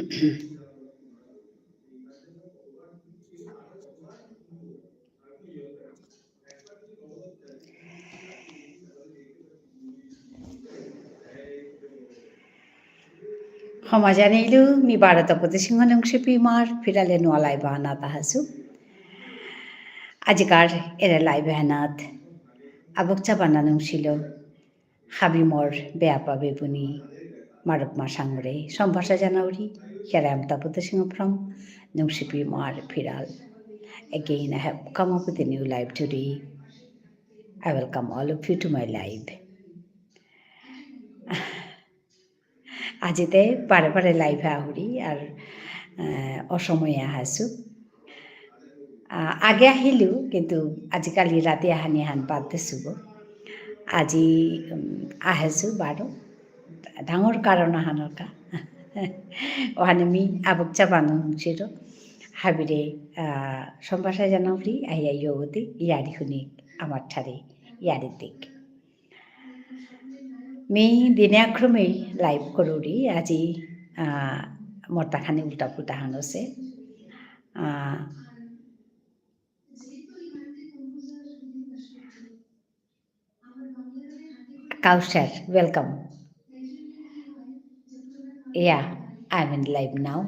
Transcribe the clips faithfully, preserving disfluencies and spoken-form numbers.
ক্ষমা জানাইলু, মি বারো তপতি সিংহ নুংশিপি ইমার ফিরালে নুয়া live আহানাত আহাসু। আজিকার এরে live আহানাত আবুক চাবানা নুংশিল। হাবি মোর বেয়াপা বেবুনি মারুপ মা সাঙরে সম্ভাষা জানাউরি, here I am Tapati Singh from Nungshipi Imar Phiral. Again, I have come up with a new live today. I welcome all of you to my live. আজিতে বারে বারে live আহুরি আর, আহ, অসময়ে আহাসু। আহ, আগে আহিলু, কিন্তু আজিকালি রাতি আহানি হান বাদ দেসুগো। আজি, উম, আহেসু বারো। ডাঙর কারণ আহানর কা। ওহানে মি আবুক চাবানা নুংশিল। হাবিরে, আহ, সম্ভাষা জানাউরি, আহিয়া ইয়গতি, ইয়ারি হুনি আমার ঠারে, ইয়ারি দিক। মি দিনে আক্রমে live করুরি, আজি, আহ, মোরতা খানি উল্টা পুল্টা হানসে। আহ, Kaushar, welcome. Yeah, I'm in live now.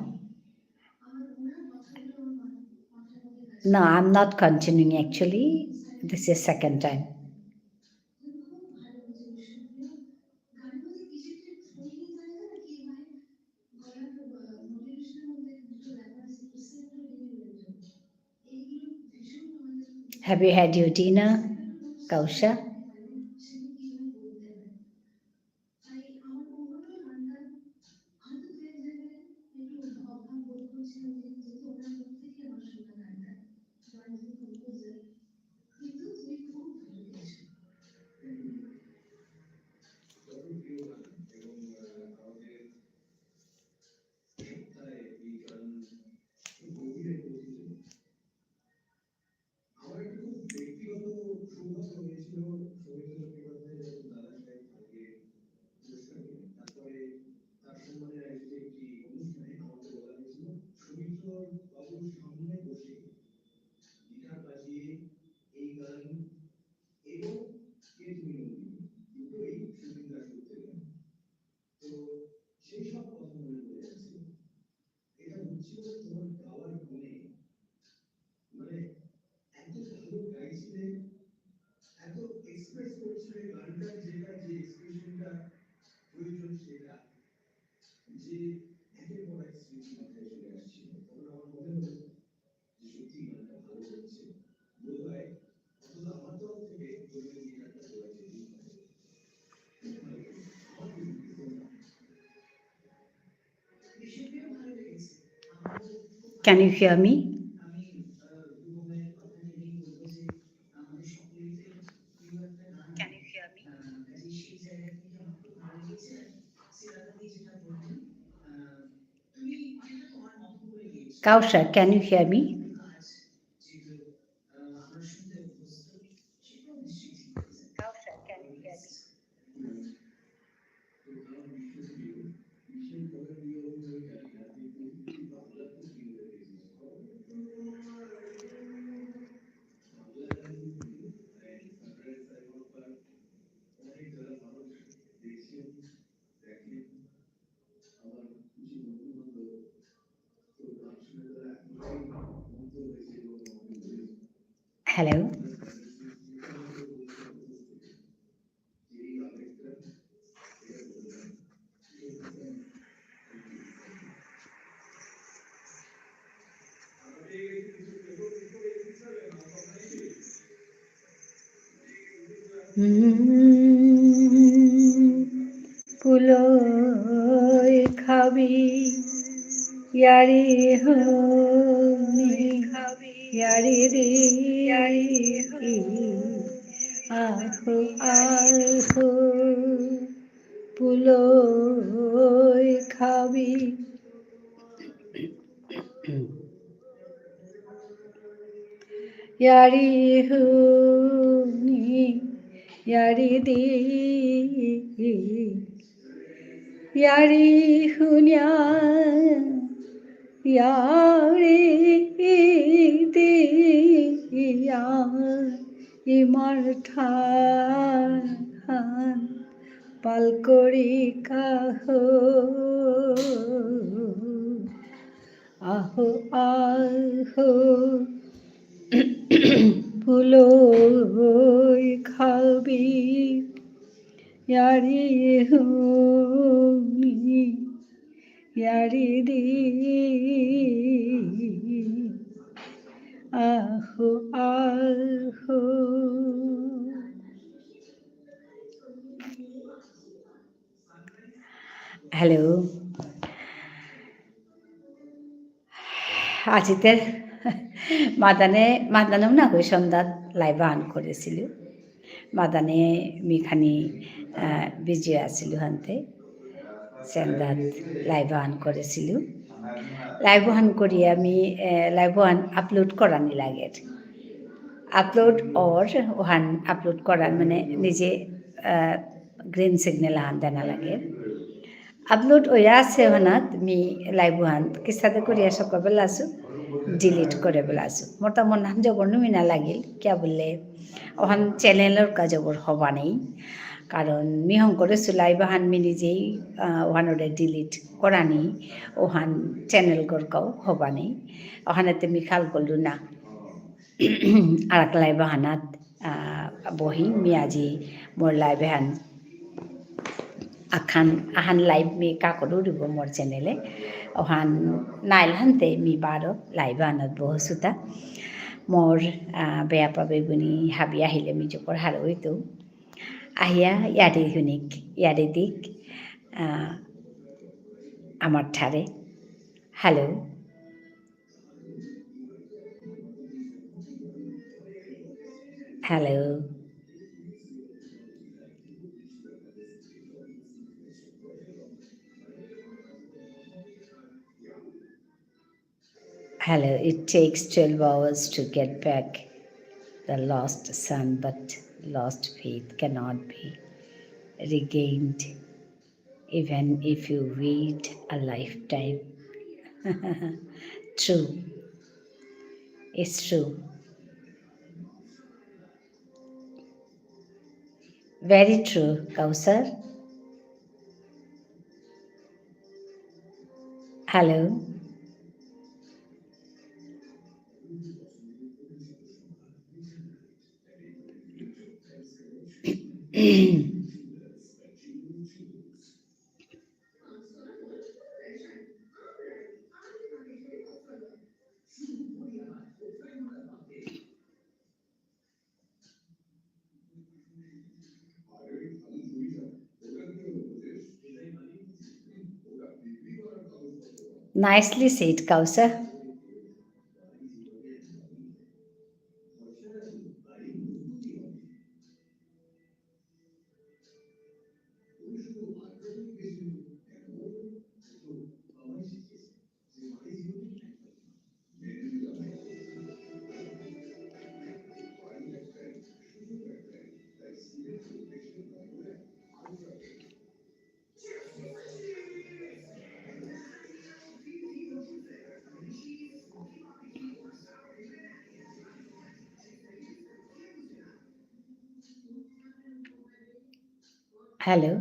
No, I'm not continuing actually. This is second time. Have you had your dinner, Kausha? আমার একটা খুব ব্যক্তিগত সৌভাগ্য হয়েছিল সৌমিত্র চট্টোপাধ্যায় এবং দাদা সাহেব ফাল্কে পুরস্কার পেলেন। তারপরে তার সম্মানে আয়োজিত একটি অনুষ্ঠানে আমাকে বলা হয়েছিল, "সৌমিত্র বাবুর সামনে বসে গিটার বাজিয়ে এই গান এবং কে তুমি নন্দিনী দুটোই সুচিত্রা শুনতে গান।" তো সেই সব কথা মনে পড়ে যাচ্ছে। এটা হচ্ছিল তোমার গাওয়ার গুণে, মানে, এত ভালো গাইছিলে, এত express করছিলে গানটার, যেটা, যে expressionটা প্রয়োজন সেটা, যে একের পর এক স্মৃতি মাথায় চলে আসছিল। তখন আমার মনে হলো যে সত্যি গানটা ভালো হচ্ছে। বোধহয় অন্তত আমার তরফ থেকে জরুরি গানটা দেওয়া যেতেই পারে। Can you hear me? Can you hear me? Kausha, can you hear me? Hello? হুম, পুলই খাবি, ইয়ারি হুনি, ইয়ারি দি, আহু, আহু, পুলই খাবি। ইয়ারি হুনি, ইয়ারি দি, ইয়ারি হুনিয়া, ইয়ারি দিয়া ইমার ঠারহান পাল করি কাহো। আহো, আহো, পুলই খাবি, ইয়ারি হুনি, ইয়ারি দি, আহো, আহো। Hello. আজিতে মাদানে, মাদানেও না গই সন্ধ্যাত live আন করেছিল। মাদানে মিখানি, আহ, busy আছিল হানতে। সন্ধ্যাত live আন করেছিল। Live আন করি আমি, আহ, live আন upload করানি লাগে। Upload or ওহান upload করার মানে নিজে, আহ, green signal আহান দেনা লাগে। Upload ওয়া আছে হনাত মি live হান কিসাদে করিয়া সকল বেলা আসু, delete করে বেলা আসু। মোর তা মন হান জবর নুমিনা লাগিল, কিয়া বুললে ওহান channel র কাজ জবর হবা নেই। কারণ মি হং করেসু live হান মি নিজেই, আহ, ওহান ওরে delete করানি, ওহান channel গরকাও হবা নেই। ওহানেতে মি খাল করলু না। আরাক live হানাত, আহ, বহি মি আজি মোর live হান আখান, আহান live মি কাকরু দিব মোর channel এ। ওহান নাইল হানতে মি বারো live হানাত বহসুতা। মোর, আহ, বেয়াপা বেবুনি হাবি আহিলে মি জবর হারৌ ইতু। আহিয়া ইয়ারি হুনিক, ইয়ারি দিক, আহ, আমার ঠারে। Hello. Hello. Hello. It takes twelve hours to get back the lost sun, but lost faith cannot be regained even if you wait a lifetime. True. It's true. Very true, Kausar. Hello. Nicely said, Kausar. Hello.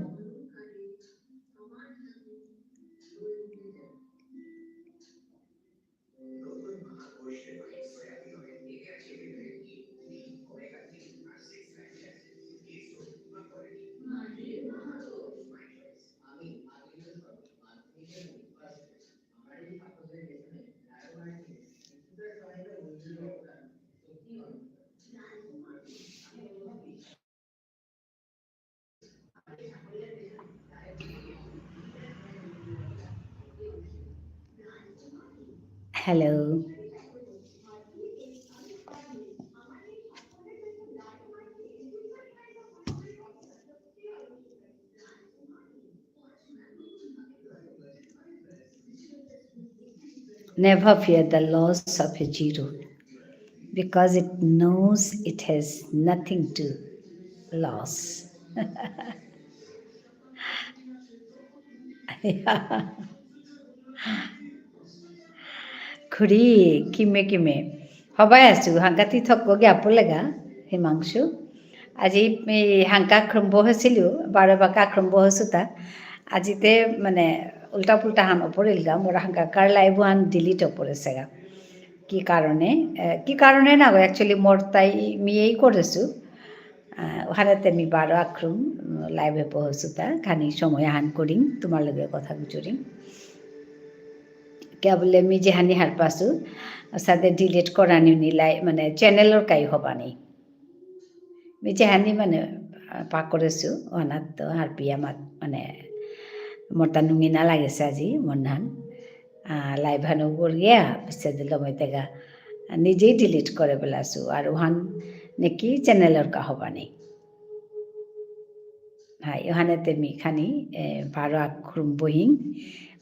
Hello. Never fear the loss of a zero, because it knows it has nothing to lose. Yeah. খুড়ি, কিমে কিমে। হবাই আছু, হাংকাতি থক্ক গিয়া পড়লেগা, হিমাংশু। আজি এই হাংকা আক্রম বহেছিলু, বারো বাকা আক্রম বহেছুতা। আজিতে মানে উল্টা পুল্টা হান ওপরেলগা, মোর হাংকা কার live হান delete ওপরেছেগা। কি কারণে? এ, কি কারণে না গো, actually মোর তাই মিয়েই করেছু। আহ, ওহানেতে মি বারো আক্রম, উম, live এ বহেছুতা, খানি সময় আহান করিম, তোমার লগে কথা গুজরিম। কিয়া বুলে মি যেহানি হারপাসু, সাদে delete করানি নি লাই-, মানে channel র কাই হবানি। মি যেহানি মানে, আহ, পাকরেসু, ওহানাত তো হারপিয়া মাত-, মানে, মোরতা নুঙি না লাগেসে আজি, মনহান। আহ, live হানো গড়িয়া, পিছে দিল মই তেগা, নিজেই delete করে বেলাসু। আর ওহান নাকি channel র কা হবানি। হাই, ওহানেতে মি খানি, এ, বারো আক্রম বহিং,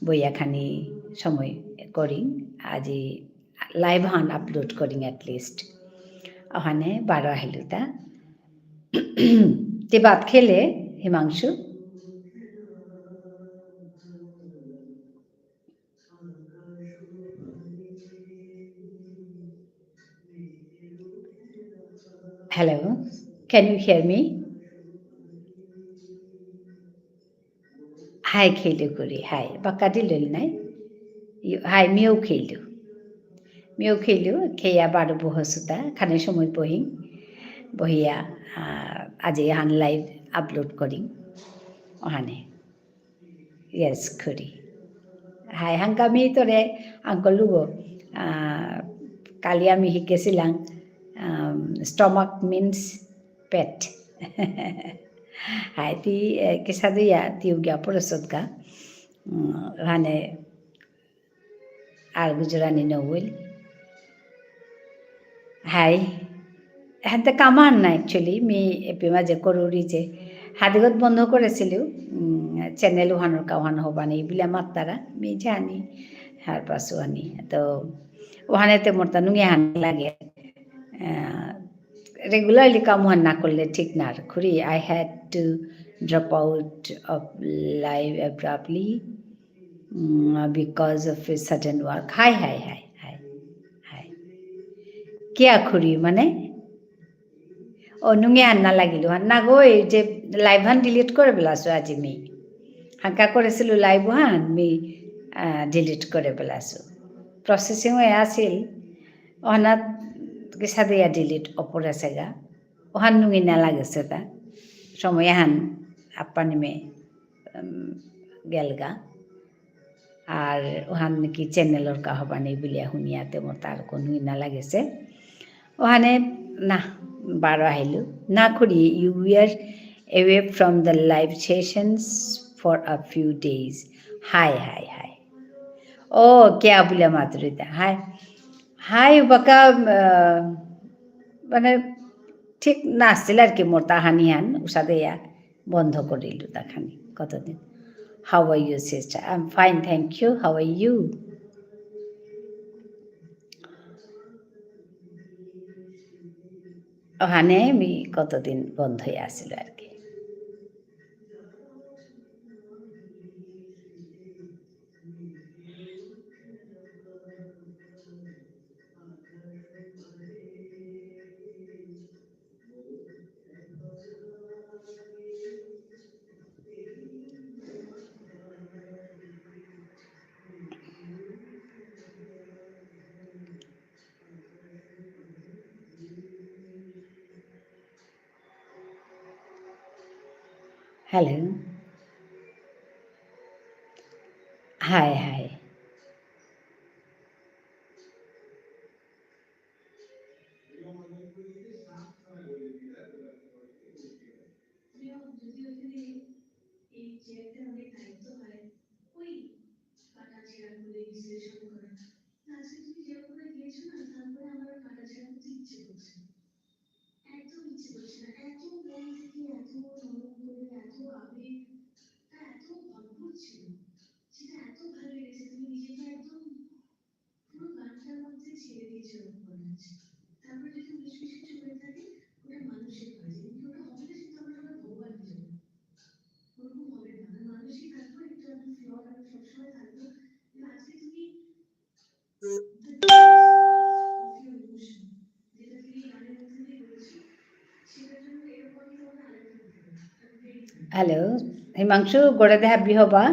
বইয়া খানি সময় করিং, আজি live হান upload করিং at least। ওহানে বারো আহিলুতা। তে ভাত খেলে, Himanshu? Hello, can you hear me? হাই খেইলু খুড়ি, হাই। বাক্কা দিলইল নাই? ইউ-, হাই, মিউ খেইলু। মিউ খেইলু, খেয়া বারো বহসুতা, খানি সময় বহিং। বহিয়া, আহ, আজি এহান live upload করিং। ওহানে। Yes, খুড়ি। হাই, হাংকা মি তোরে আঙকরলুগো, আহ, কালি আমি হিকেসিলাং, আম, stomach means পেট। হাই, তি, এ, কিসাদে ইয়া, তি উগিয়া পড়েসত গা। উম, মানে, আর গুজরানি নউইল। হাই। হাতে কামান না actually, মি এপি মাঝে করুরি যে হাদিগত বন্ধ করেসিলু, উম, channel ওহানর কা ওহান হবানি, বিলা মাত্তারা, মি জানি, হারপাসু আনি। তো, ওহানেতে মোরতা নুঙে হান লাগে। আহ, regularly কাম ওহান না করলে ঠিক না। খুড়ি, I had to drop out of live abruptly, um, because of a sudden work. হাই, হাই, হাই, হাই, হাই। কিয়া খুড়ি, মানে? ও, নুঙে হান না লাগিল, হান না গো, এই যে live হান delete করে বেলাসু আজি মি। হাংকা করেসিলু live হান, মি, আহ, delete করে বেলাসু। Processing হয়ে আসিল, ওহানাত কিসাদে ইয়া delete ওপরেসেগা। ওহান নুঙি না লাগেসে তা। সময় হান আপ্পানিমে, উম, গেলগা। আর ওহান নাকি channel র কা হবানি বুলিয়া হুনিয়াতে মোরতা আর কোনো না লাগেসে। ওহানে না, বারো আহিলু। না খুড়ি, you were away from the live sessions for a few days. হাই, হাই, হাই। ও, কিয়া বুলে মাতুরিতা? হাই। হাই, বাকা, আহ, মানে, ঠিক না আসিল আর কি মোরতা হানি হান, উসাদে ইয়া। বন্ধ করিলু তাখানি কতদিন। How are you, sister? I'm fine, thank you. How are you? ওহানে আমি কতদিন বন্ধ হয়ে আসিল আর কি। Hello. Hi, hi. Hello, Himanshu, গড়ে দেহা বিহবা?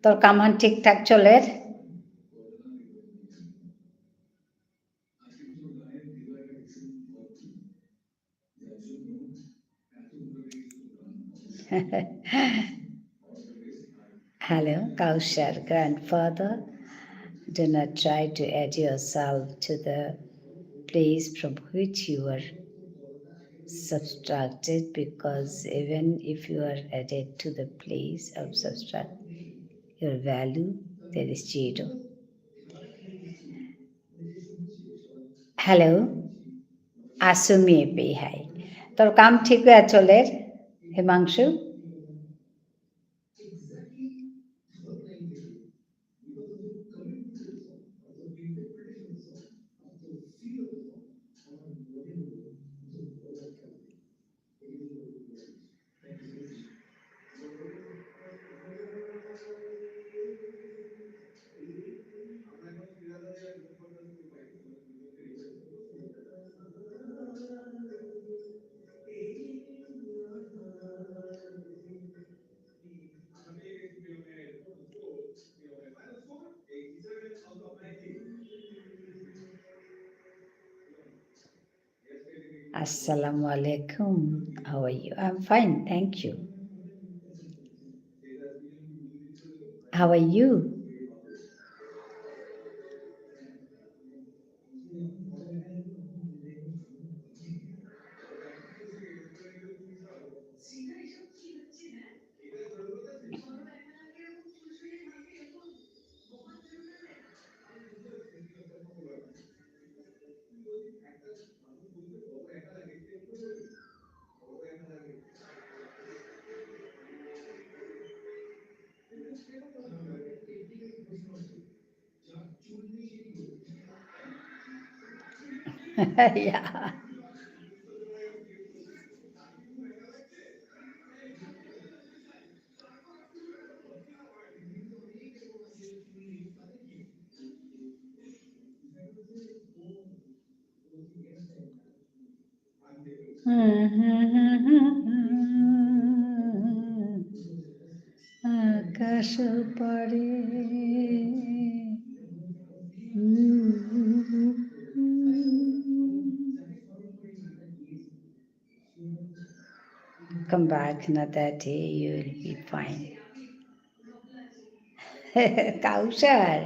তোর কামহান ঠিকঠাক চলের? Hello, Kaushal grandfather. Do not try to add yourself to the place from which you were subtracted, because even if you are added to the place of subtract, your value there is zero. Hello, আসুমি এপেই হাই। তোর কাম ঠিক হয়ে চলের, Himanshu? Assalamu alaikum. How are you? I'm fine, thank you. How are you? Yeah. আকাশ পারে। Come back another day, you will be fine. Kaushal.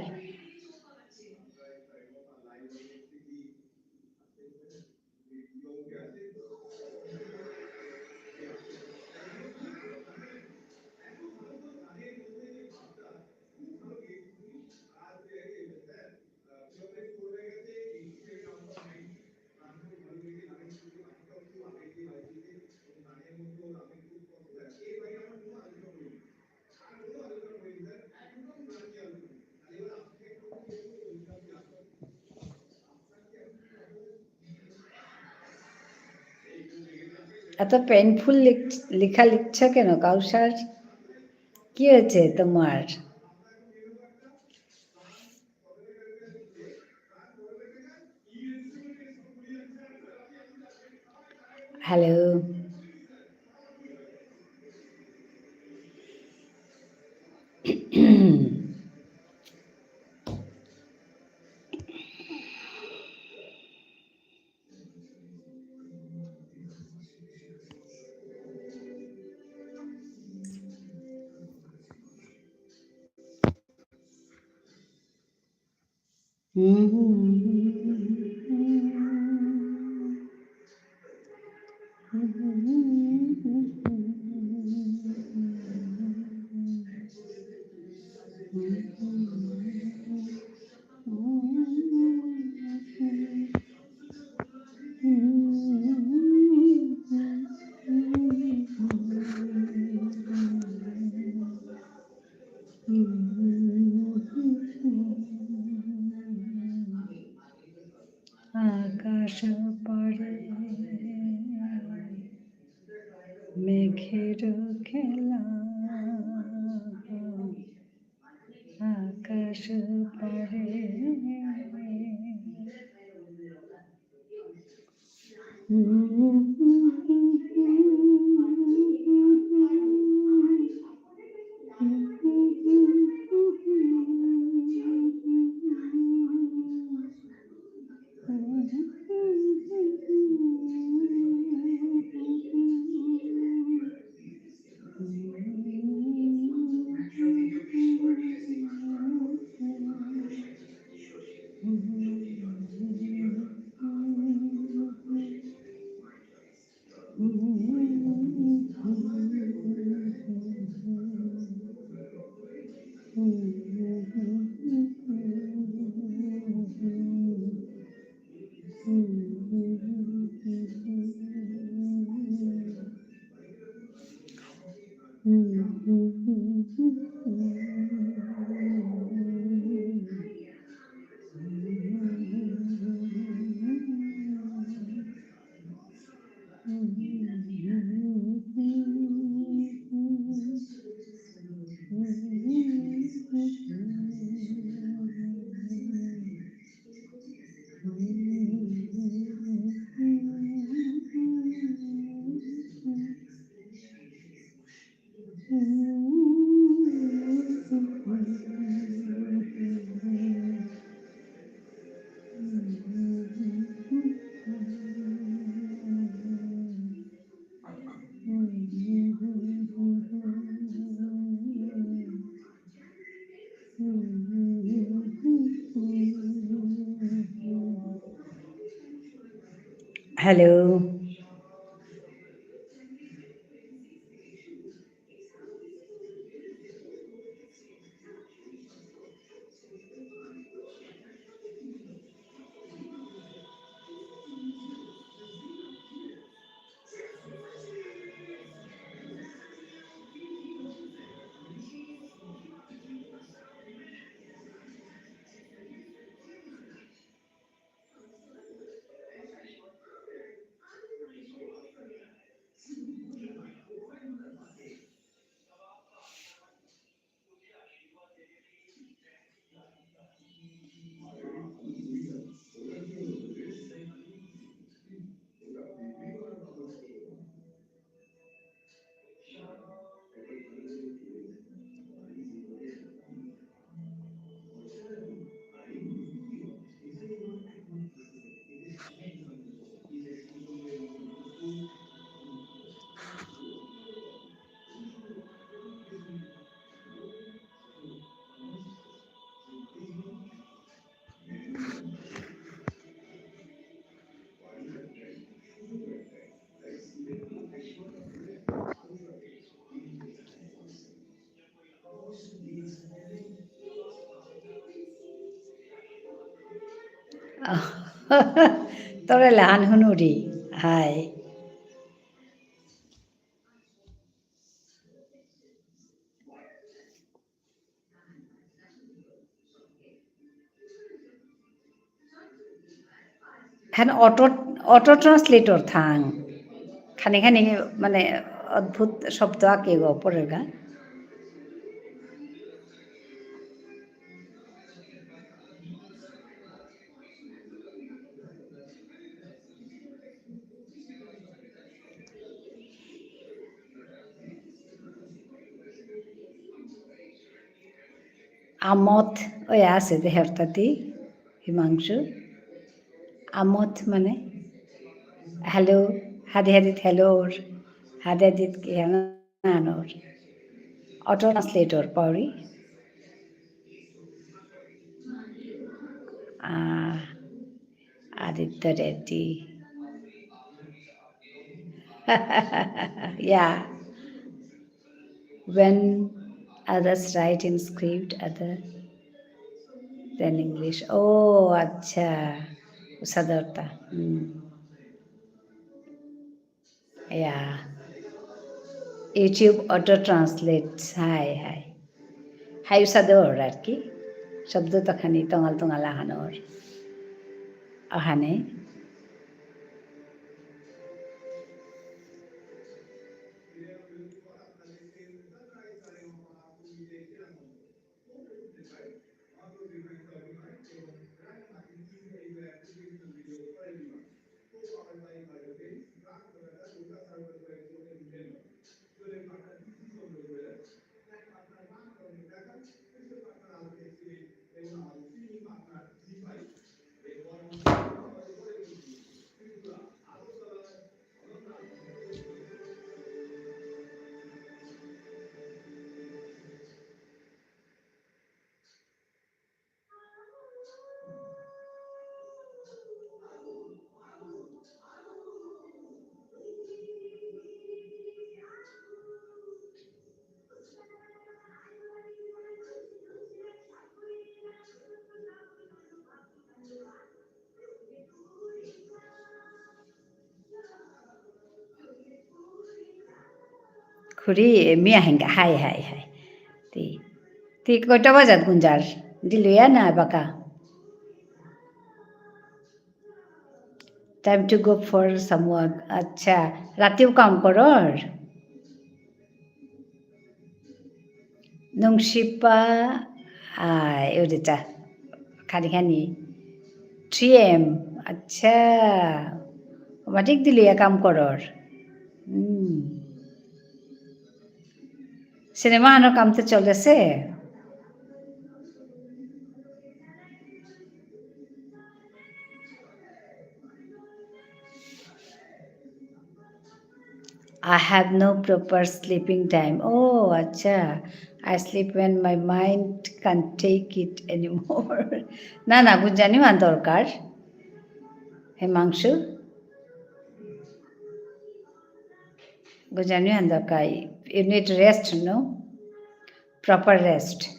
এত পেইনফুল লিখ-, লেখা লিখছ কেন, কাউসার? কি হয়েছে তোমার? Hello. আকাশ পারে মেঘের খেলা, আকাশ Hello. তোরে লাহান হুনুরি। হাই। হান auto, auto translator থাং। খানি খানি মানে অদ্ভুত শব্দ আকে গো পরেগা। আমত, ওই আছে দেহরতাতি, হিমাংশু। আমত মানে, hello, হাদি হাদিত hello অর, হাদি হাদিত কি হান অর। Auto translator পাউরি। আহ, Aditya Reddy. Yeah. When others write in script, other than English. Oh, আচ্ছা। উসাদরতা। Hmm. Yeah. YouTube auto translate. হাই, হাই। হাই উসাদর আর কি। শব্দ তখানি তঙাল তঙাল আহানর। আহানে। খুড়ি, এ, মি আহিঙ্গা। হাই, হাই, হাই। তি, তি কয়টা বাজাত গুঞ্জার? দিলুয়া না বাকা? Time to go for some work. আচ্ছা, রাতিও কাম করর? নুংশিপা, আহ, এউরিতা। খানি খানি। Three M, আচ্ছা। মাতিক দিলুয়া কাম করর। হুম। সিনেমা হানর কাম তো চলেছে। I have no proper sleeping time. ও আচ্ছা, I sleep when my mind can't take it anymore. না, না, গুঞ্জানি মান দরকার। হিমাংশু, গুঞ্জানি মান দরকার। You need rest, no? Proper rest.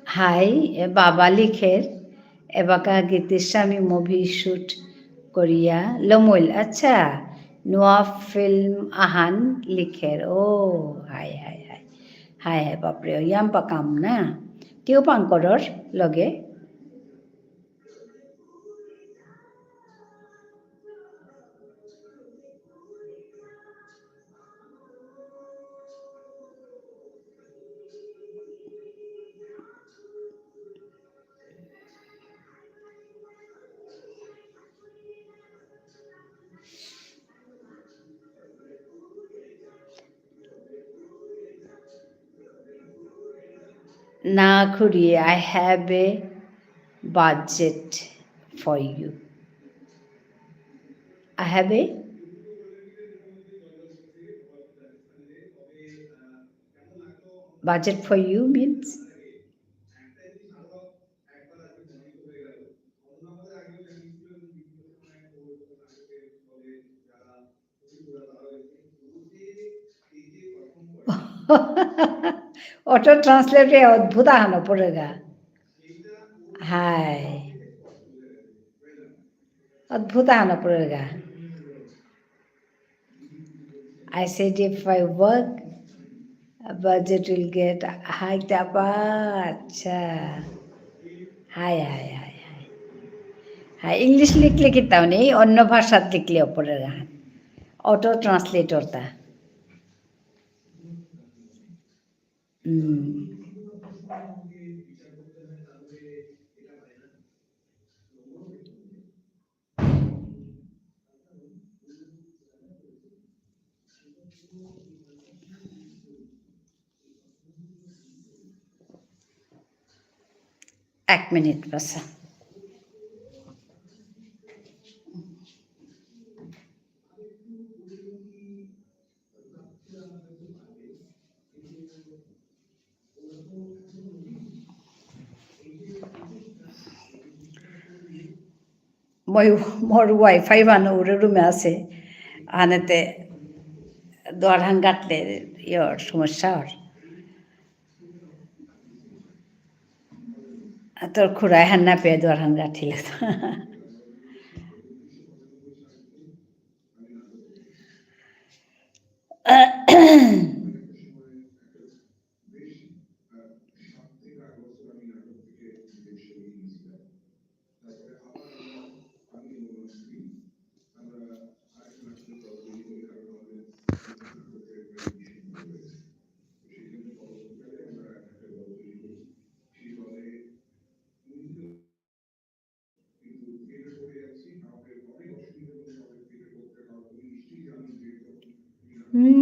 হাই, এ বাবা লিখের, এবাকা গীতিস্বামী movie shoot করিয়া লমুল। আচ্ছা, নুয়া film আহান লিখের। ও, হাই, হাই, হাই। হাই, হাই, বাপরে, ইয়াম্পা কাম না। তিও পাং করর লগে। না খুড়ি, I have a budget for you. I have a budget for you means? Auto translate এ অদ্ভুত আহানো পড়েগা। হাই। অদ্ভুত আহানো পড়েগা। I said if I work, budget will get hiked up. আচ্ছা। হাই, হাই, হাই, হাই। হাই, English লিখলে কিতাও নেই, অন্য ভাষাত লিখলে অপরের গান। Auto translator তা। হুম। এক মিনিট বাসা। মই, মোর Wi-Fi বানো ওরে রুমে আছে। আনেতে দুয়ার হান গাটলে ইয়র সমস্যা অর। তোর খুড়াই হান না পেয়ে দুয়ার হান গাঠিলে তো।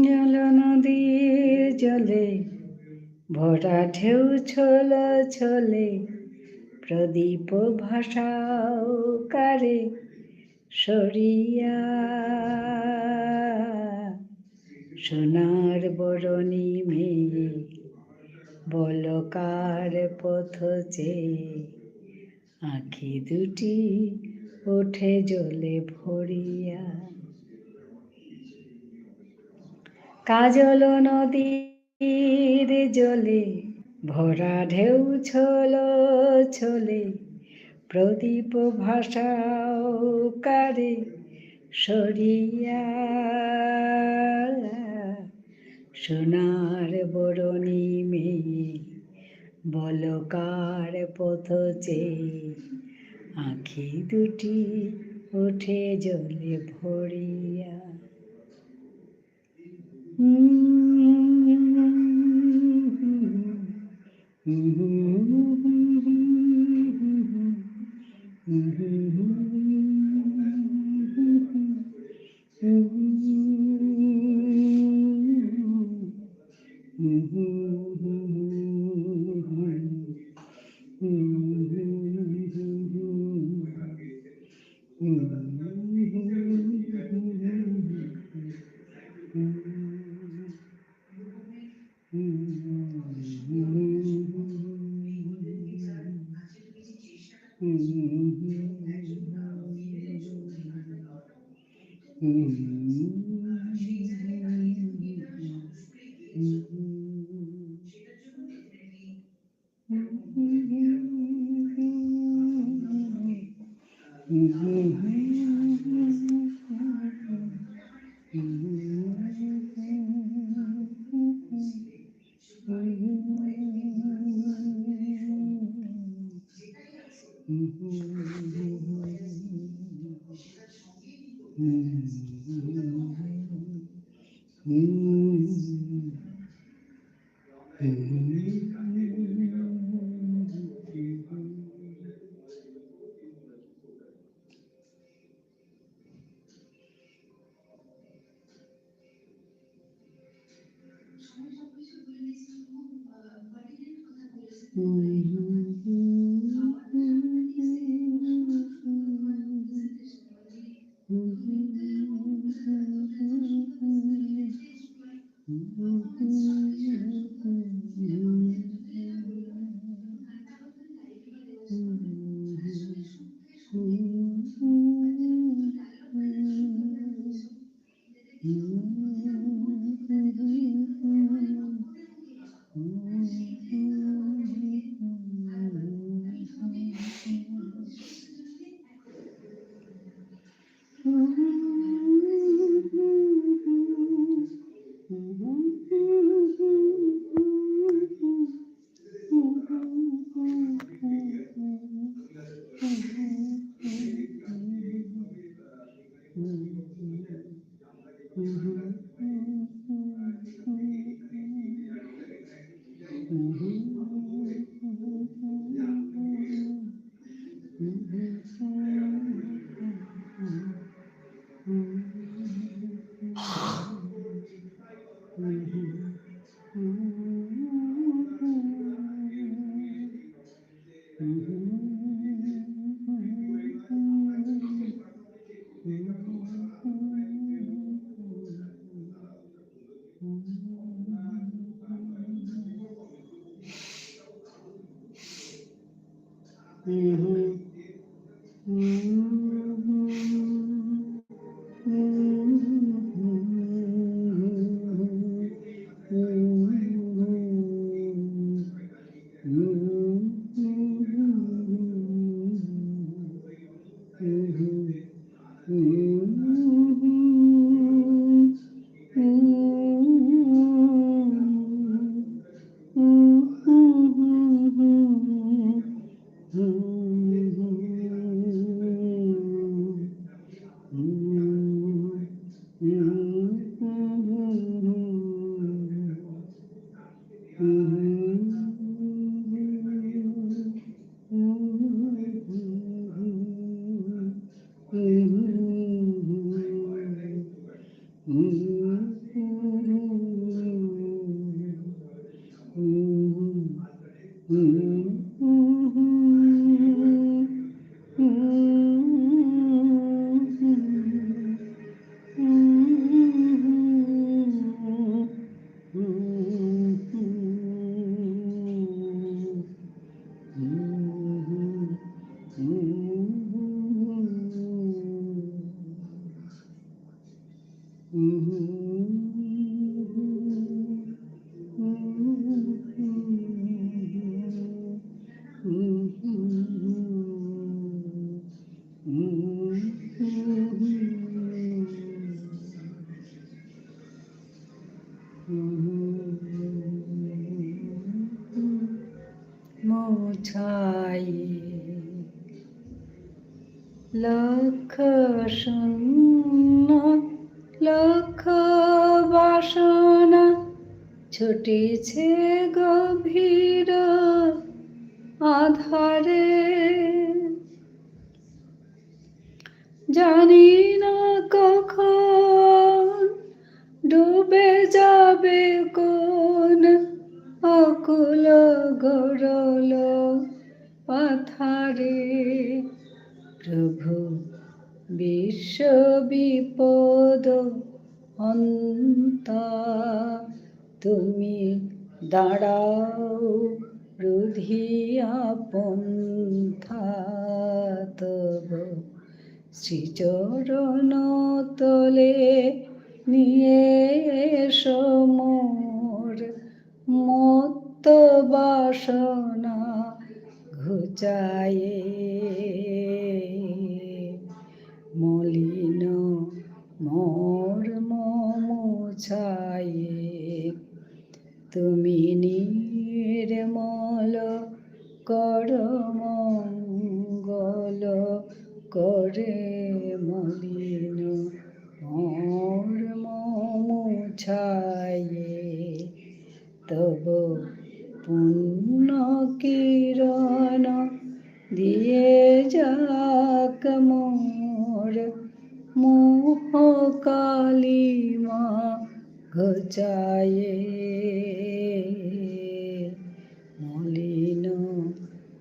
জল নদীর জলে ভরা ঢেউ ছল ছলে, প্রদীপ ভাসাও কারে সরিয়া। সোনার বরণী মেয়ে বল কার পথ চেয়ে। আঁখি দুটি ওঠে জলে ভরিয়া। কাজল নদীর জলে ভরা ঢেউ ছল ছলে, প্রদীপ ভাসাও কারে সরিয়া। সোনার বরণী মেয়ে বলকার পথ চেয়ে, আঁখি দুটি ওঠে জলে ভরিয়া। মুছায়ে। লক্ষ শূন্য, লক্ষ বাসনা ছুটিছে গভীর আধারে। জানি না কখন ডুবে যাবে কোন অকুল গরল পাথারে। প্রভু, বিশ্ব বিপদ হন্তা, তুমি দাঁড়াও রুধিয়া পন্থা। তব শ্রীচরণ তলে নিয়ে এসো মোর মত্ত বাসনা ঘুচায়ে। মলিন মর্ম মুছায়ে। তুমি নির্মল কর মঙ্গল করে, মলিন মর্ম মুছায়ে। তব পুণ্য কিরণ দিয়ে যাক মোর মোহ কালিমা ঘুচায়ে। মলিন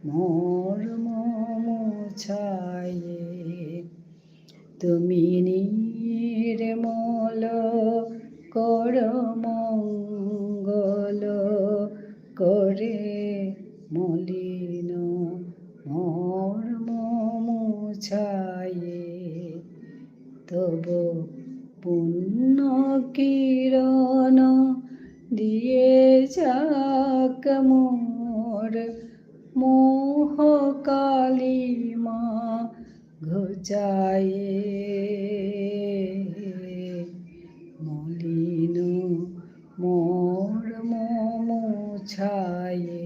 মর্ম মুছায়ে। তুমি নির্মল কর মঙ্গল করে, মলিন মর্ম মুছায়ে। তব পুণ্য কিরণ দিয়ে যাক মোর মোহ কালিমা ঘুচায়ে। মলিন মর্ম মুছায়ে।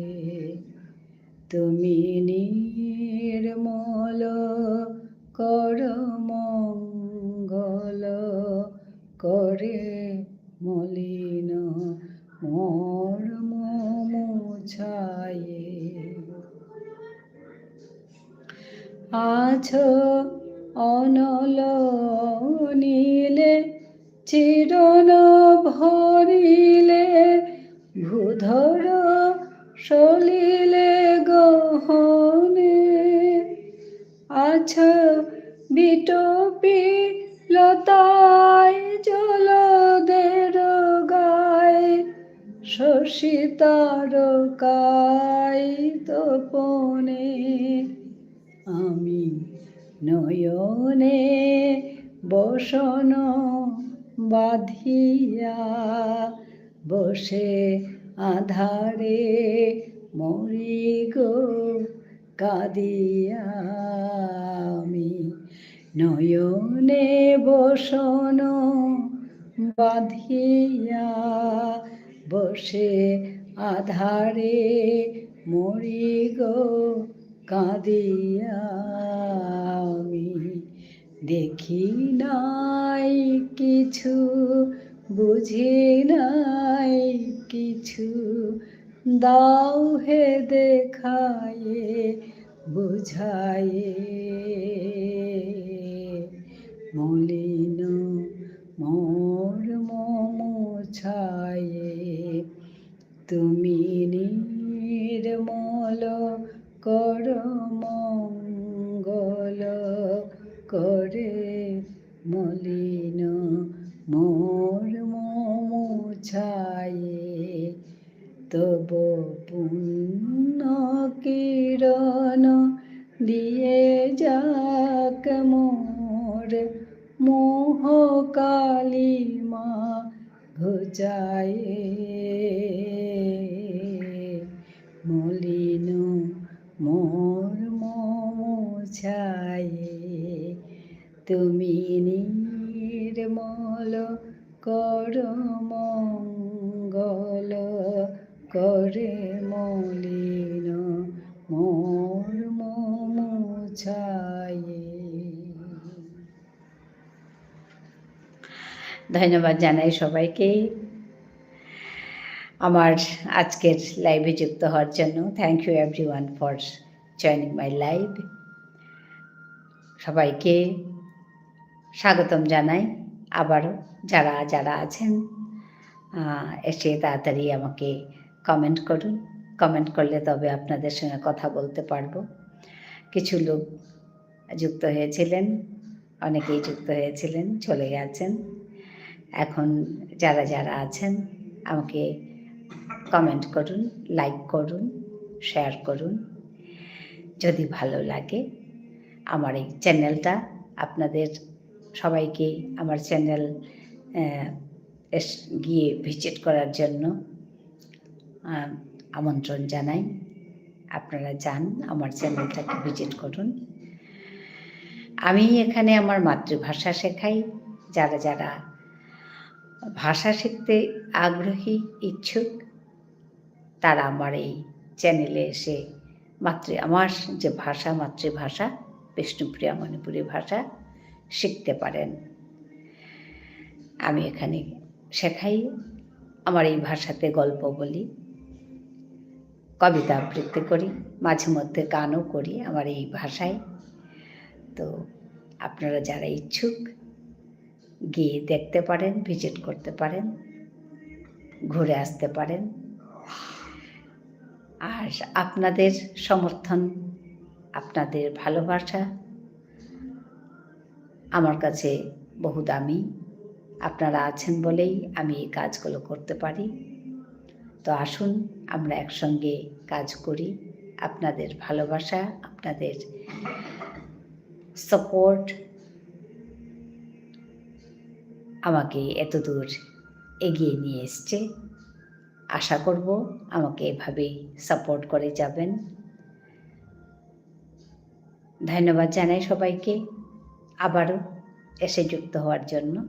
তুমি নির্মল কর মঙ্গল করে, মলিন মর্ম মুছায়ে। আছ অনল নীলে চিরণ ভরিলে, ভূধর সলিলে গহনে। আছ বিটপি লতায় জলদের গায়, শশী তারকায় তপনে। আমি নয়নে বসন বাঁধিয়া, বসে আধারে মরি গো কাঁদিয়া। আমি নয়নে বসন বাঁধিয়া, বসে আধারে মরি গো কাঁদিয়া। আমি দেখি নাই কিছু, বুঝি নাই কিছু, দাও হে দেখায়ে বুঝায়ে। মলিন মর্ম মুছায়ে। তুমি নির্মল কর মঙ্গল করে, মলিন মর্ম মুছায়ে। তব পুণ্য কিরণ দিয়ে যাক মোর মোহ কালিমা ঘুচায়ে। মলিন মর্ম মুছায়ে। তুমি নির্মল কর মঙ্গল রে মলিন মোর মোমো ছায়ে। ধন্যবাদ জানাই সবাইকে আমার আজকের live-এ যুক্ত হওয়ার জন্য। Thank you everyone for joining my live। সবাইকে স্বাগতম জানাই আবারও। যারা যারা আছেন, আহ, এসে তাড়াতাড়ি আমাকে comment করুন। Comment করলে তবে আপনাদের সঙ্গে কথা বলতে পারবো। কিছু লোক যুক্ত হয়েছিলেন, অনেকেই যুক্ত হয়েছিলেন, চলে গেছেন। এখন যারা যারা আছেন, আমাকে comment করুন, like করুন, share করুন। যদি ভালো লাগে আমার এই channel-টা, আপনাদের সবাইকে আমার channel, আহ, এস-, গিয়ে visit করার জন্য, আহ, আমন্ত্রণ জানাই। আপনারা যান, আমার channel-টাকে visit করুন। আমি এখানে আমার মাতৃভাষা শেখাই। যারা যারা ভাষা শিখতে আগ্রহী, ইচ্ছুক, তারা আমার এই channel-এ এসে মাতৃ-, আমার যে ভাষা, মাতৃভাষা, বিষ্ণুপ্রিয়া মণিপুরী ভাষা শিখতে পারেন। আমি এখানে শেখাই, আমার এই ভাষাতে গল্প বলি, কবিতা আবৃত্তি করি, মাঝে মধ্যে গানও করি আমার এই ভাষায়। তো আপনারা যারা ইচ্ছুক, গিয়ে দেখতে পারেন, visit করতে পারেন, ঘুরে আসতে পারেন। আর আপনাদের সমর্থন, আপনাদের ভালোবাসা আমার কাছে বহু দামি। আপনারা আছেন বলেই আমি এই কাজগুলো করতে পারি। তো আসুন, আমরা একসঙ্গে কাজ করি। আপনাদের ভালোবাসা, আপনাদের support আমাকে এতদূর এগিয়ে নিয়ে এসছে। আশা করব আমাকে এভাবেই support করে যাবেন। ধন্যবাদ জানাই সবাইকে আবারও এসে যুক্ত হওয়ার জন্য।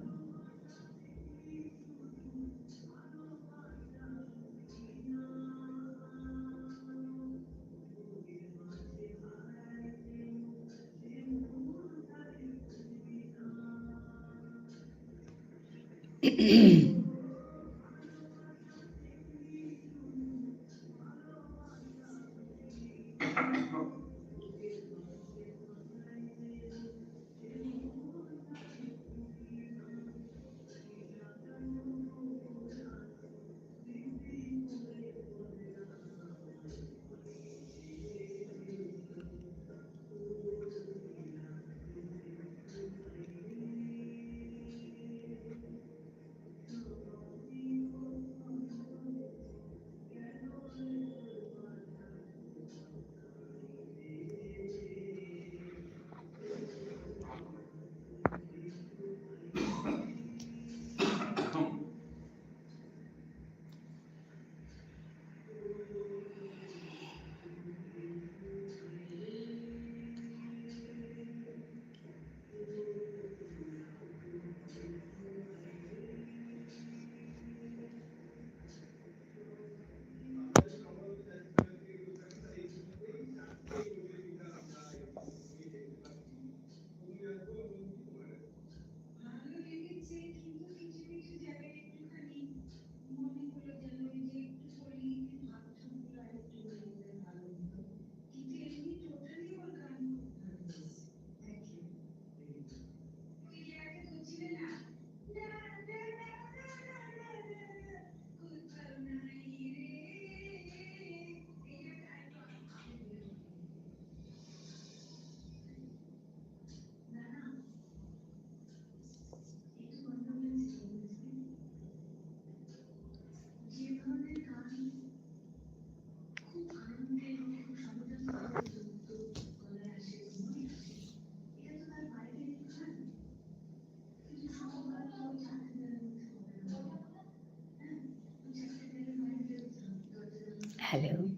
Hello।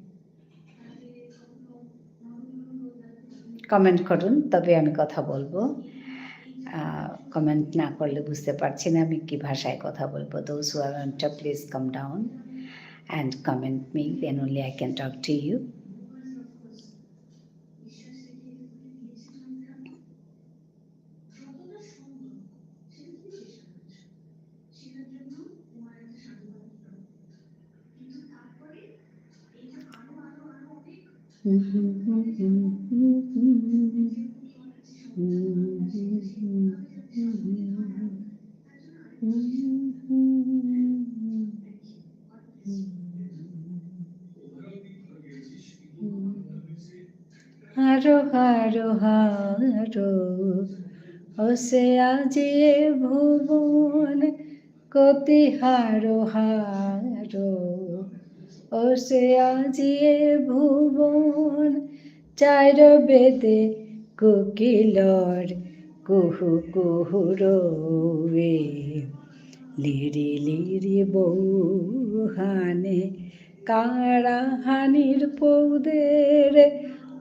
Comment করুন, তবে আমি কথা বলবো। আহ, comment না করলে বুঝতে পারছি না আমি কি ভাষায় কথা বলবো। Those who are on top, please come down। and comment me, then only I can talk to you. হারো হারো হারো, ওসে আজি এ ভুবন, কতি হারো হারো, ওসে আজি এ ভুবন, চাইর বেদে কোকিলর কুহু কুহু রোয়ে। লিরি লিরি বৌহানে কারা হানির পৌদের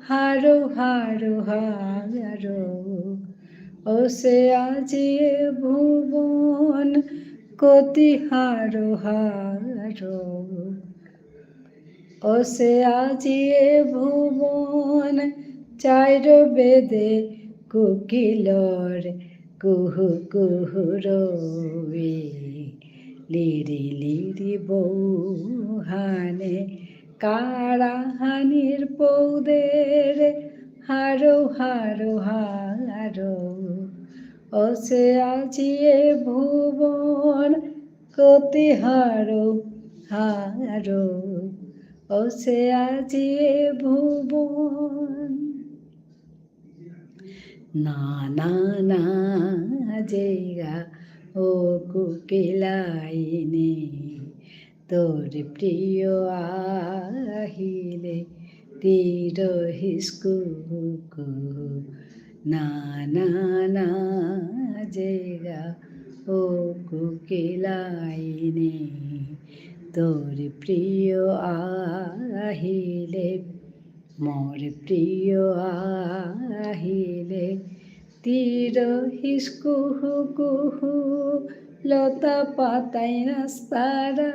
হারো হারো হারো। ওসে আজি এ ভুবন কতি হারো হারো। ওসে আজি এ ভুবন চাইর বেদে কোকিলর কুহু কুহু রোয়ে। লিরি লিরি বৌহানে কারা হানির পৌদের হারো হারো হারো। ওসে আজি এ ভুবন কতি হারো হারো, ওসে আজি এ ভুবন। না না না যেগা ও কোকিলাইনি, তোর প্রিয় আহিলে তীর হিসকুকু। না না না যেগা ও কোকিলাইনি, তোর প্রিয় আহিলে, মোর প্রিয় আহিলে, তীর হিসকুহু কুহু, লতা পাতায় নাচতারা,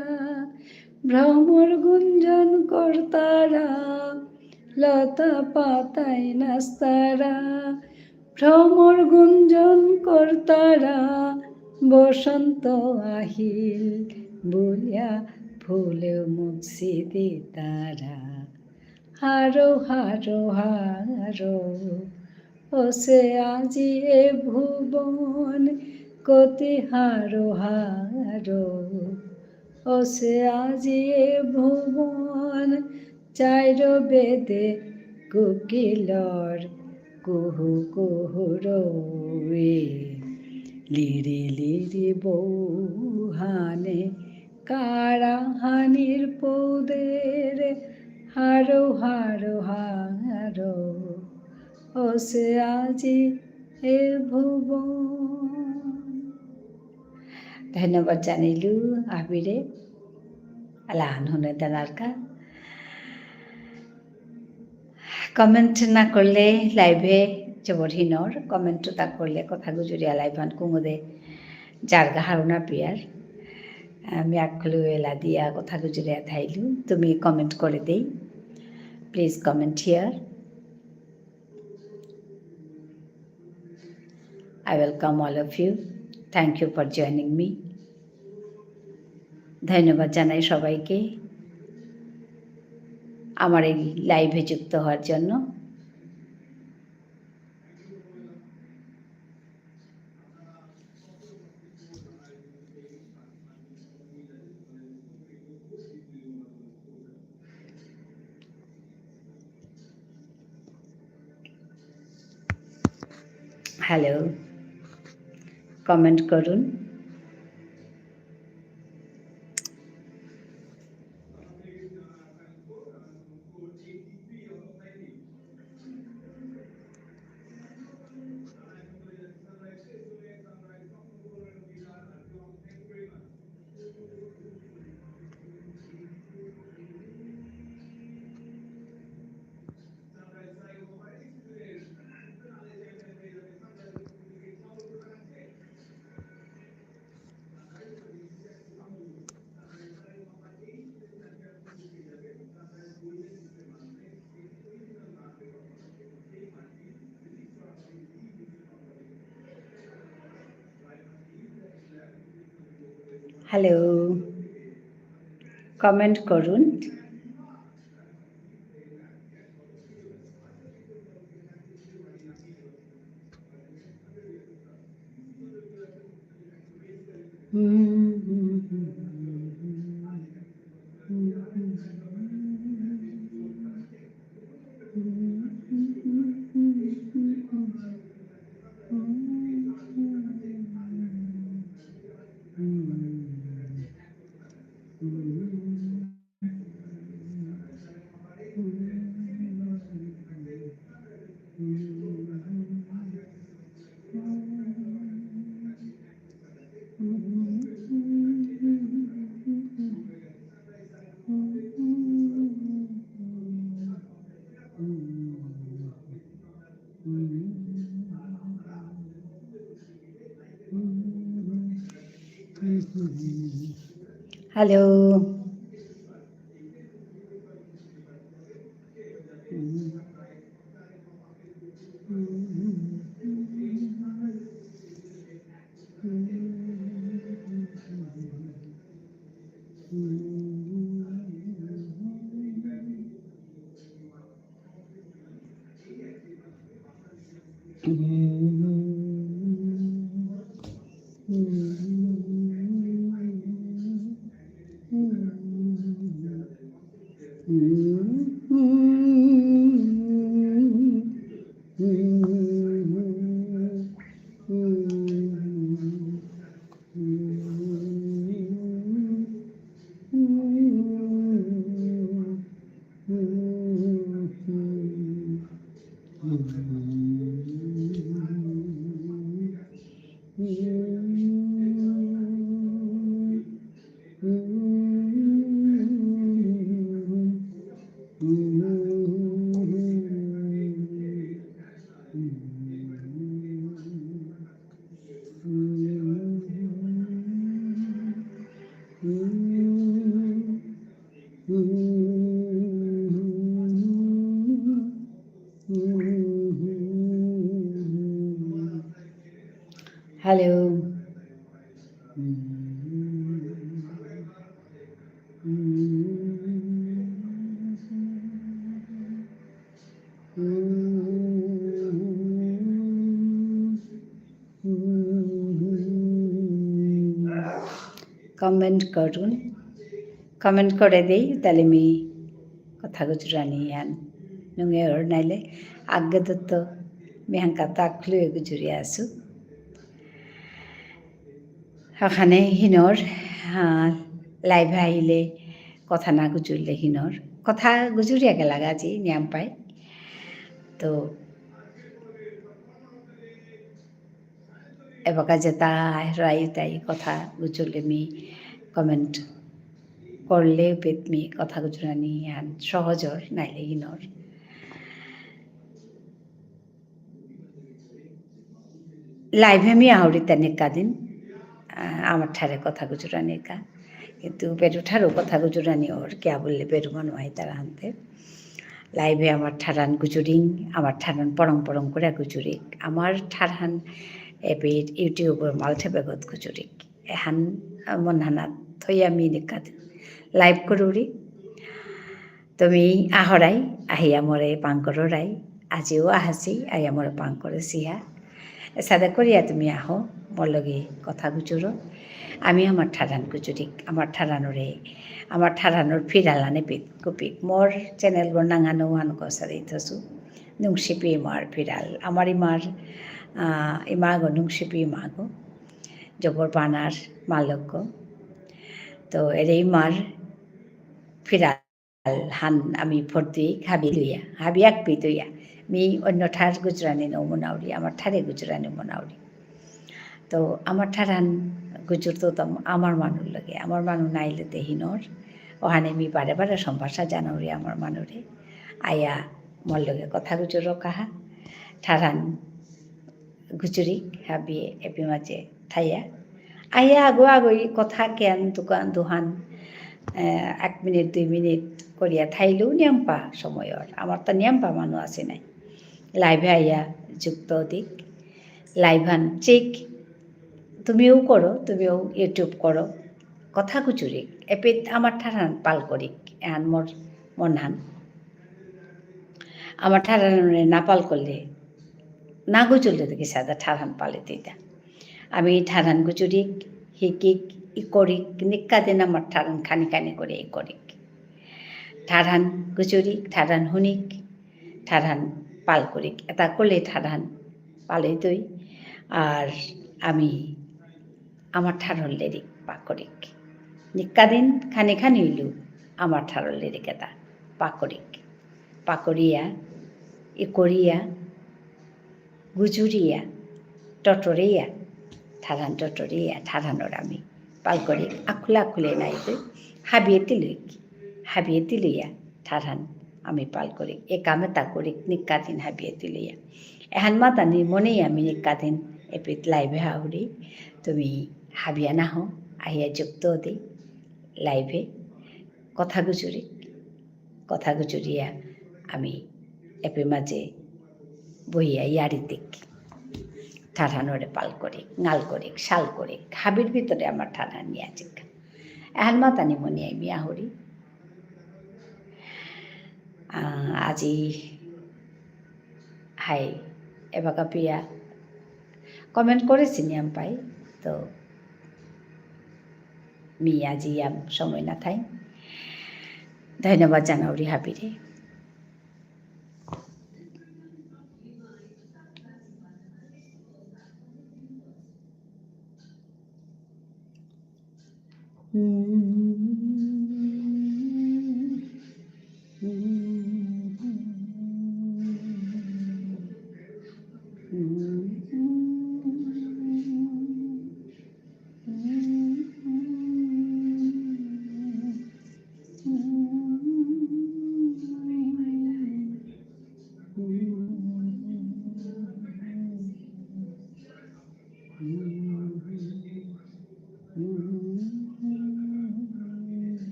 ভ্রমর গুঞ্জন করতারা, লতা পাতায় নাচতারা, ভ্রমর গুঞ্জন করতারা, বসন্ত আহিল বুলিয়া ফুলে মুখ সিদিতারা। হারো হারো হারো, ওসে আজি এ ভুবন কতি হারো হারো। ওসে আজি এ ভুবন চাইর বেদে কোকিলর কুহু কুহু রোয়ে। লিরি লিরি বৌহানে কারা হানির পৌদের হারো হারো হারো। ওসে আজি এ ভুবন। ধন্যবাদ জানাইলু আবিরে। আলাহান হুনে দেনারকা। Comment না করলে live এ জবর হিনর, comment তা করলে কথা গুজরিয়া live হান কুঙুদে জারগা হারুনা পিয়ার। আমি আকলু এলা দিয়া কথা গুজরিয়া থাইলু, তুমি comment করে দেই। Please comment here. I welcome all of you. Thank you for joining me. ধন্যবাদ জানাই সবাইকে আমার এই live এ যুক্ত হওয়ার জন্য। Hello, comment করুন। Hello. Comment করুন। Hello. Hello. Comment করুন। Comment করে দেই, তাহলে মি কথা গুজরানি হান নুঙে অর নাইলে আগে দত্ত মি হানকা তাকলু গুজরি আসু। ওখানে হিনর, আহ, live এ আহিলে কথা না গুজুরলে হিনর। কথা গুজুরিয়া গেলাগা আজি নিয়াম পাই। তো, এবাকা যেতা রাই তাই কথা গুজুরলে মি comment করলে পেত মি কথা গুজুরানি হান সহজর নাইলে হিনর। Live এ মি আহুরি তেনে কাদিন, আহ, আমার ঠারে কথা গুজুরানি কা। কিন্তু বেরু ঠারও কথা গুজুরানি অর, কিয়া বুললে বেরু মানু আইতারা হানতে। Live এ আমার ঠারহান গুজুরিং, আমার ঠারহান পরং পরং করে গুজুরিক। আমার ঠারহান এবে YouTube র মালঠেপেগত গুজুরিক। এহান, আহ, মনহানাত থইয়া মি নিকাদিন live করুরি। তুমি আহরাই, আহিয়া মোরে পাং কররাই, আজিও আহাসি, আহিয়া মোরে পাং করেসিহা। এসাদে করিয়া তুমি আহো, মোর লগে কথা গুজুরো। আমি আমার ঠারহান গুজুরিক, আমার ঠারহানরে, আমার ঠারহানর ফিরালানে পিত, কুপিক। মোর channel গো নাঙহানউ আনকো সাদে ইথসু। নুংশিপি ইমার ফিরাল, আমার ইমার, আহ, ইমাগো, নুংশিপি ইমাগো। জবর বানার মালকগো। তো এরে ইমার ফিরাল হান আমি ফর্দি হাবি লইয়া, হাবি আকপি লইয়া। মি অন্য ঠার গুজরানি নৌ মনাউরি, আমার ঠারে গুজরানি মনাউরি। তো আমার ঠারহান গুজুরতৌ তো আমার মানুর লগে, আমার মানু নাইলে তে হিনর। ওহানে মি বারে বারে সম্ভাষা জানাউরি আমার মানুরে। আয়া মোর লগে কথা গুজুরো কাহা। ঠারহান গুজুরি হাবিয়ে এপি মাঝে থাইয়া। আয়া আগো আগো ই কথা কেন দুকান দুহান, আহ, এক মিনিট, দুই মিনিট করিয়া থাইলেও নিয়াম্পা সময়র। আমার তো নিয়াম্পা মানু আসে নাই। Live এ আয়া যুক্ত দিক। Live হান চেক। তুমিও করো, তুমিও YouTube করো। কথা গুজুরিক, এপিত আমার ঠারহান পাল করিক, এহান মোর মনহান। আমার ঠারহানরে না পাল করলে, না গুজুরলে তো কিসাদে ঠারহান পাল ইতইতা। আমি ঠারহান গুজুরিক, হিকিক, ইকরিক, নিকাদিন আমার ঠারহান খানি খানি করে ইকরিক। ঠারহান গুজুরিক, ঠারহান হুনিক, ঠারহান পাল করিক। এতা করলে ঠারহান পাল ইতই। আর আমি আমার ঠারর লেরিক পাকরিক। নিকাদিন খানি খানি ইলু আমার ঠারর লেরিক এতা পাকরিক। পাকরিয়া, ইকরিয়া, গুজুরিয়া, টটরিয়া, ঠারহান টটরিয়া, ঠারহানর আমি পাল করিক। আকুলে আকুলে নাইতই, হাবিয়ে তিলুইক, হাবিয়ে তিলুইয়া, ঠারহান আমি পাল করিক। এ কাম এতা করিক, নিকাদিন হাবিয়ে তিলুইয়া। এহান মাতানি মনেই আমি নিকাদিন এপিত live এ আহুরি, তুমি হাবিয়া নাহ, আহিয়া যুক্ত দি live এ কথা গুজুরি, কথা গুজুরিয়া আমি এপি মাঝে বহিয়া ইয়ারি দিক। ঠারহানরে পাল করিক, নাল করিক, সাল করিক, হাবির ভিতরে আমার ঠারহান নিয়া চিকা। এহান মাতানি মনেই আমি আহুরি। আহ, আজি হাই, এবাকা প্রিয়া comment করেসি নিয়াম পাই, তো মি আজি ইয়াম সময় না থাই। ধন্যবাদ জানাউরি হাবিরে।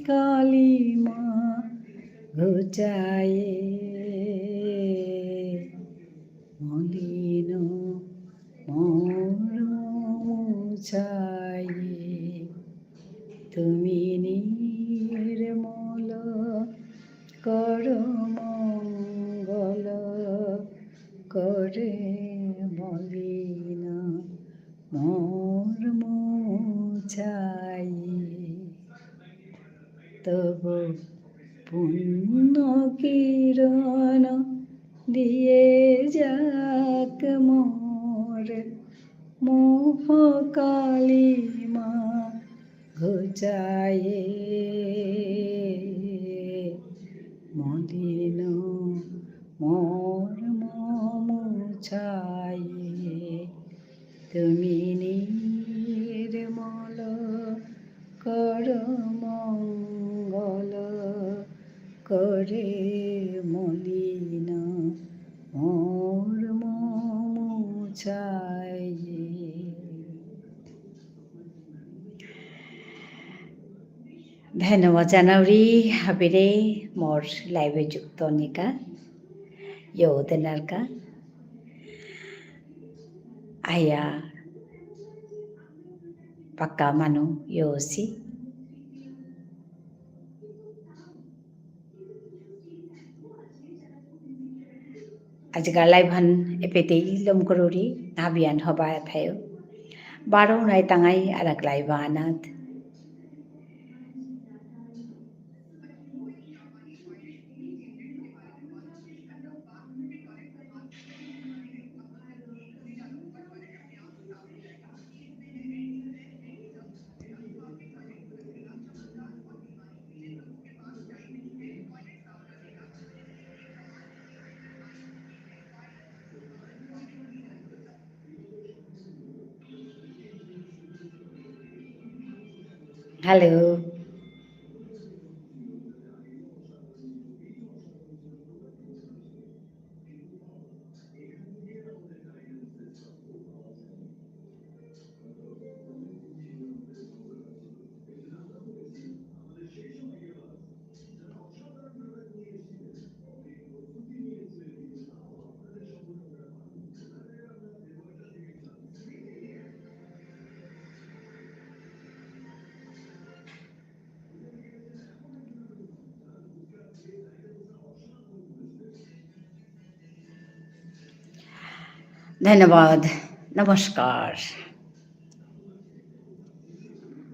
কালিমা ঘুচায়ে মলিন মোর মুছায়ে। তুমি নির্মল কর মঙ্গল, করে মলিন মোর মুছায়ে। তব পুণ্য কিরণ দিয়ে যাক মোর মোহ কালিমা ঘুচায়ে, মলিন মোর মুছায়ে। তুমি নির্মল কর মঙ্গল, করে মলিন মোর মুছায়ে। ধন্যবাদ জানাউরি হাবিরে মোর live এ যুক্ত নিকা। য়ৌদেনারকা। আয়া পাক্কা মানু য়ৌসি। আজিকার live হান এপেতেই লম করুরি, হাবিয়ান হবা এথায়ো। বারো নাই তাঙাই আরাক live আনাত। Hello. ধন্যবাদ। নমস্কার।